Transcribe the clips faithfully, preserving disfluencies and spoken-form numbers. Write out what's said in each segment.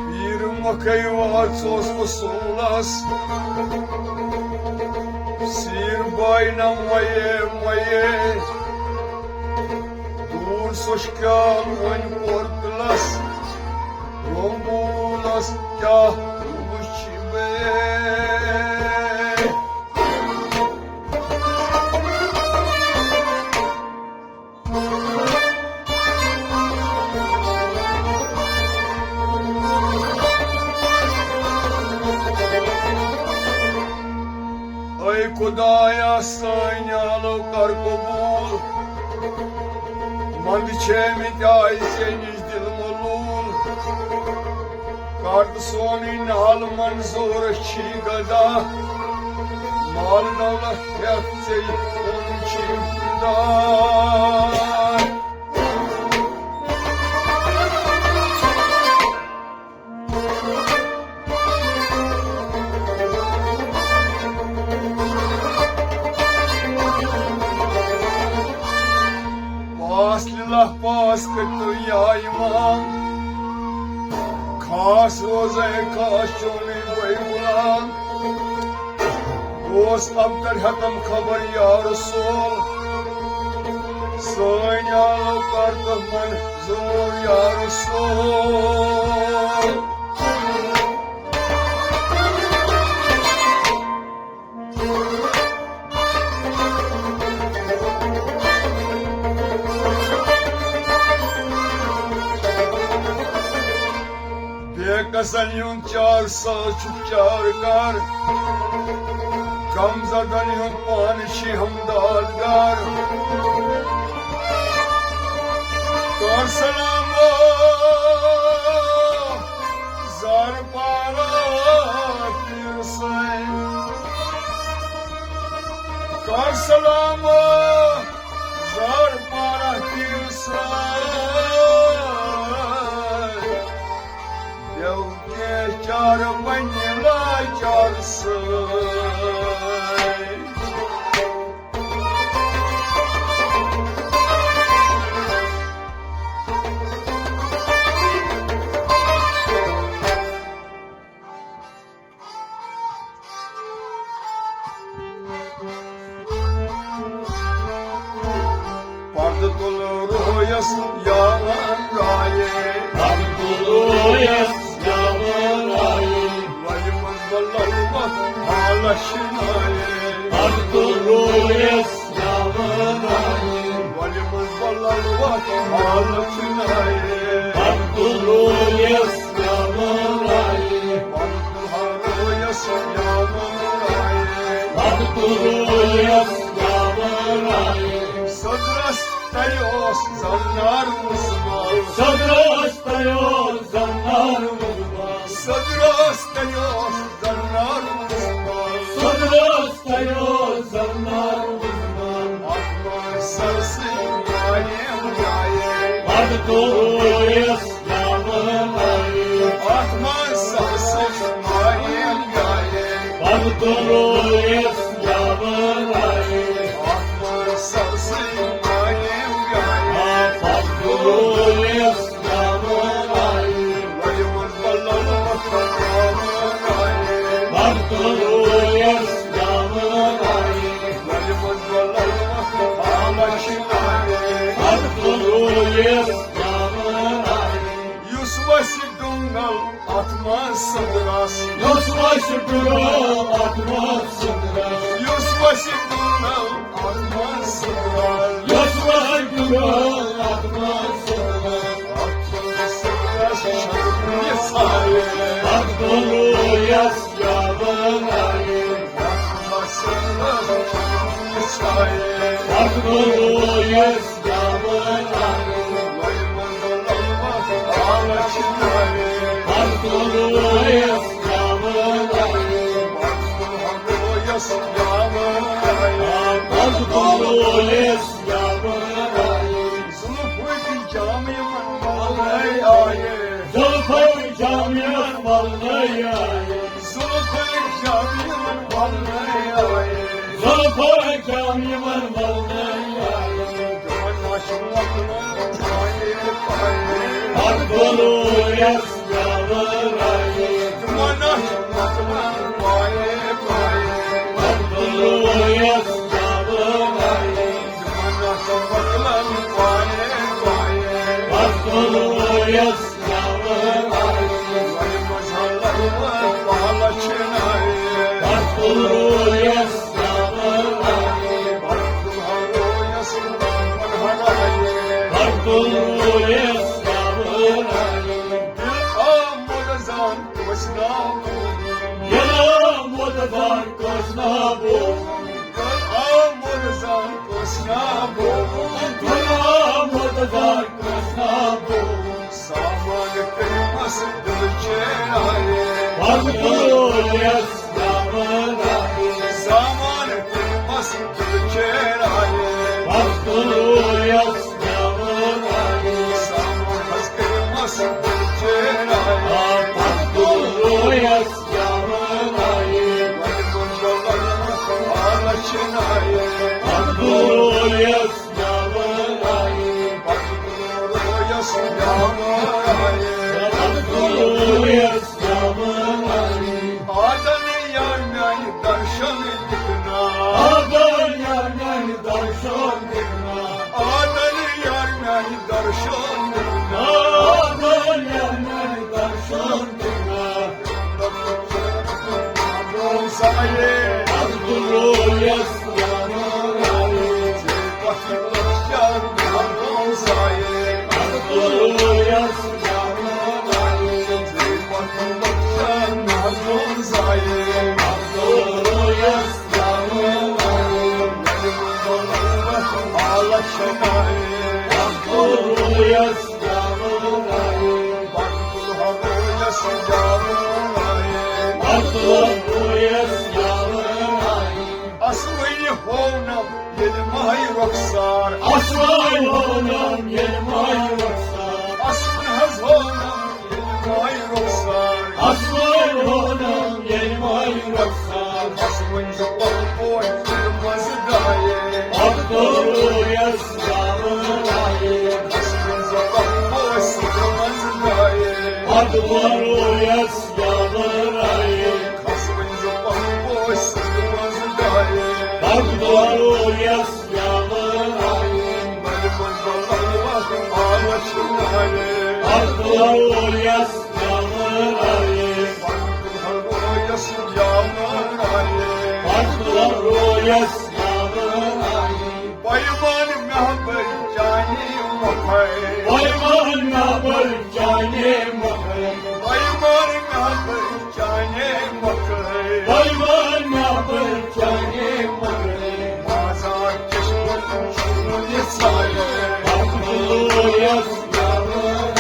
پیٖر مۄکھے واژوس وصوٗلس، سیٖر باینم way way. دوٗر سوٚچھ کیٛاہ وۄنۍ پورتلس، رۄنٛگوٗلس کیٛاہ وٕچھِ مےٚ۔ اے خدایا، سٲنۍ آلو کر قبوٗل، منٛدچھے مٕتۍ آے ژےٚ نِش دِل ملوٗل۔ کر تہٕ سونُے نال منظوٗر، أسۍ چھی گدا، مال دولت ہٮ۪تھ ژےٚ کُن چھی فدا۔ پاس لِلہ پاس کٔرۍتو یا اِمام، خاص روزے خاص چونُے بے غلام۔ اوس ابتر ہٮ۪تم خبر یا رسول، سٲنۍ آو کر تہٕ منظوٗر یا رسول۔ بے کسن ہُنٛد چار ساز چھُکھ چار کر، غم زدن ہُنٛد پانہٕ چھی ہمداد گر۔ کر سلام زار پارا پیٖر سٕے، کر سلام زار پارا پیٖر سٕے۔ دیو کینٛہہ چارٕ بنہِ لاچار سٕے۔ پردٕ تُل رویس یاوان رایے۔ پردٕ تُل رویس یاوان رایے۔ وَلہِ منٛز بلل وقت حالس چھِنایے۔ پردٕ تُل رویس یاوان رایے۔ وَلہِ منٛز بلل وقت حالس چھِنایے۔ پردٕ تُل رویس یاوان رایے۔ پردٕ تُل ہا رویس یاوان رایے۔ پردٕ تُل رویس یاوان رایے۔ صدرس تَلہِ اوس زنار وُزمال۔ صدرس تَلہِ اوس زنار وُزمال۔ صدرس تَلہِ اوس زنار وُزمال۔ صدرس تَلہِ اوس زنار وُزمال۔ اَتھ منٛز سرسٕے مایم جایے۔ پردٕ تُل رویس یاوان رایے۔ اَتھ منٛز سرسٕے مایم جایے۔ پردٕ تُل رویس یاوان رایے۔ اَتھ منٛز سرسٕے مایم جایے۔ آ، پردٕ تُل رویس یاوان رایے۔ وَلہِ منٛز بلل وقت یاوان رایے۔ پردٕ تُل رویس یاوان رایے۔ وَلہِ منٛز بلل وقت حالس چھِنایے۔ پردٕ تُل رویس یاوان رایے۔ یُس وَسہِ ڈوٗنگل اَتھ منٛز صدرس۔ یُس وَسہِ ڈوٗنگل اَتھ منٛز صدرس۔ یُس وَسہِ ڈوٗنگل اَتھ منٛز صدرس۔ یُس وَسہِ ڈوٗنگل اَتھ منٛز صدرس۔ اَتھ منٛز صدرس چھَنہٕ کُنہِ ژھایہِ۔ پردٕ تُل رویس یاوان رایے۔ اَتھ منٛز صدرس چھَنہٕ کُنہِ ژھایہِ۔ پردٕ تُل رویس یاوان رایے۔ وَلہِ منٛز بلل وقت حالس چھِنایے۔ پردٕ تُل رویس یاوان رایے۔ پردٕ تُل ہا رویس یاوان رایے۔ پردٕ تُل رویس یاوان رایے۔ زُلفہٕ جام یِمن ولنہٕ آیہِ۔ زُلفہٕ جام یِمن ولنہٕ آیہِ۔ تِمن نہ چھُ مۄکلان پایہِ پایہِ۔ عبدالرویس جام آیہِ۔ تِمن نہ چھُ مۄکلان پایہِ پایہِ۔ عبدالرویس جام آیہِ۔ تِمن نہ چھُ مۄکلان پایہِ پایہِ۔ عبدالرویس سامان کٔرمس دل چیرایے۔ عبدالرویس جام آیہِ۔ سامان کٔرمس دل چیرایے۔ عبدالرویس جام آیہِ۔ سامان حظ کٔرمس دل چیرایے۔ عبدالرویس جام آیہِ۔ وۄنۍ گوٚو جوان حالت چھنایے۔ عبدالرویس جام آیہِ۔ عبدالرویس جام آیہِ۔ عبدالرویس جام آیہِ۔ آدن یار میانہِ درشن دِکھ نا۔ آدن یار میانہِ درشن دِکھ نا۔ آدن یار میانہِ درشن دِکھ نا۔ آدن یار میانہِ درشن دِکھ نا۔ اصلٕے ہونم ییٚلہِ ماہہِ رۄخسار۔ اصلٕے ہونم ییٚلہِ ماہہِ رۄخسار۔ اصلٕے حظ ہونم ییٚلہِ ماہہِ رۄخسار۔ اصلٕے ہونم ییٚلہِ ماہہِ رۄخسار۔ اصلٕے زٕ پہہ پوش سُہ مزٕ دایے۔ عبدالرویس جام آیہِ۔ اصلٕے زٕ پہہ پوش سُہ مزٕ دایے۔ عبدالرویس جام آیہِ۔ اصلٕے زٕ پہہ پوش سُہ مزٕ دایے۔ عبدالرویس جام آیہِ۔ بلہِ منٛز بلوت آلس چھُ نایے۔ عبدالرویس جام آیہِ۔ عبدالرویس جام آیہِ۔ عبدالرویس جام آیہِ۔ پیمان مہبل چانی مکھے۔ پیمان مہبل چانی مکھے۔ پیمان مہبل چانے مکھے۔ پیمان مہبل چانے مکھے۔ مازا چشمن چون سایے۔ عبدالرویس جام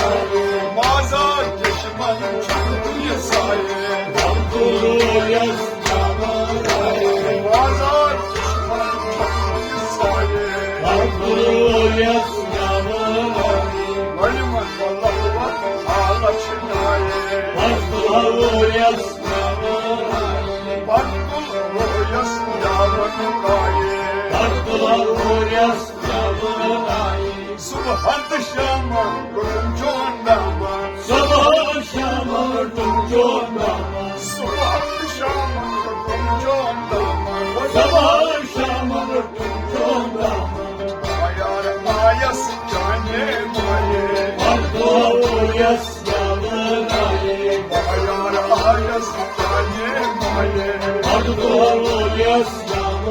آیہِ۔ مازا چشمن چون سایے۔ عبدالرویس جام آیہِ۔ مازا چشمن چون سایے۔ عبدالرویس جام آیہِ۔ ولمن والله حالت نایے۔ عبدالرویس جام آیہِ۔ عبدالرویس جام آیہِ۔ عبدالرویس جام آیہِ۔ صبحن تہٕ شامن روٚٹُم چون دامن۔ صبحن شامن روٚٹُم چون دامن۔ صبحن تہٕ شامن روٚٹُم چون دامن۔ صبحن شامن روٚٹُم چون دامن۔ بایار آیس چانے مایے۔ عبدالرویس جام آیہِ۔ بایار آیس چانے مایے۔ عبدالرویس جام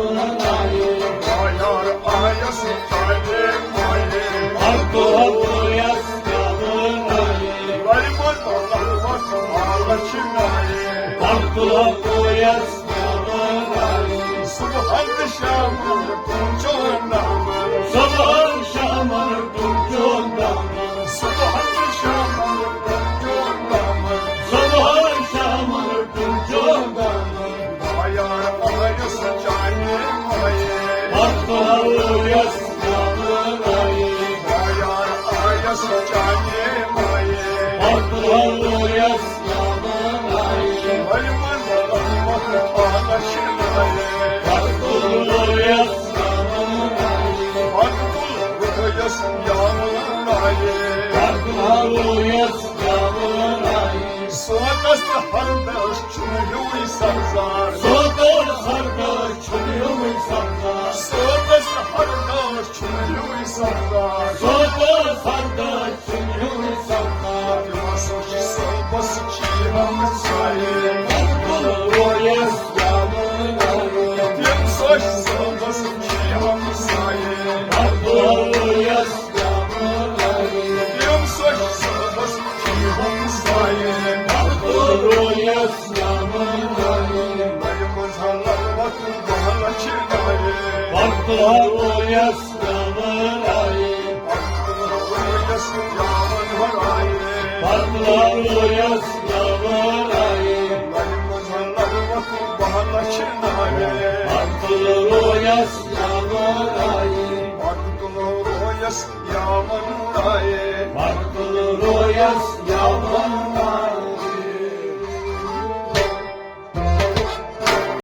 آیہِ۔ بایار آیس چانے مایے۔ عبدالرویس جام آیہِ۔ ولمن والله حالت نایے۔ عبدالرویس جام آیہِ۔ صبحن تہٕ شامن روٚٹُم چون دامن۔ صبحن شامن روٚٹُم چون دامن۔ صبحن تہٕ شامن روٚٹُم چون دامن۔ صبحن شامن روٚٹُم چون دامن۔ بایار آیس چانے مایے۔ عبدالرویس جام آیہِ۔ بایار آیس چانے مایے۔ عبدالرویس جام آیہِ۔ یاوان آیے۔ پتہٕ رویس یاوان آیے۔ سونتس تہٕ ہردس چھُنہٕ ہیوٗے سبزار۔ سونتس ہردس چھُنہٕ ہیوٗے سبزار۔ سونتس تہٕ ہردس چھُنہٕ ہیوٗے سبزار۔ سونتس ہردس چھُنہٕ ہیوٗے سبزار۔ تِم ہسا چھِ صٲبس چھی ہمسایے۔ پتہٕ رویس یاوان آیے۔ تِم ہسا چھِ صٲبس چھی ہمسایے۔ پتہٕ رویس یاوان آیے۔ تِم ہسا چھِ صٲبس چھی ہمسایے۔ پتہٕ رویس یاوان آیے۔ نَیہِ منٛز ہا لَلوَتھ بہلہ چھِ نایے۔ پتہٕ رویس یاوان آیے۔ پتہٕ رویس یاوان آیے۔ پتہٕ رویس یاوان آیے۔ نَیہِ منٛز ہا لَلوَتھ بہلہ چھِ نایے۔ پتہٕ رویس یاوان آیے۔ پتہٕ رویس یاوان آیے۔ پتہٕ رویس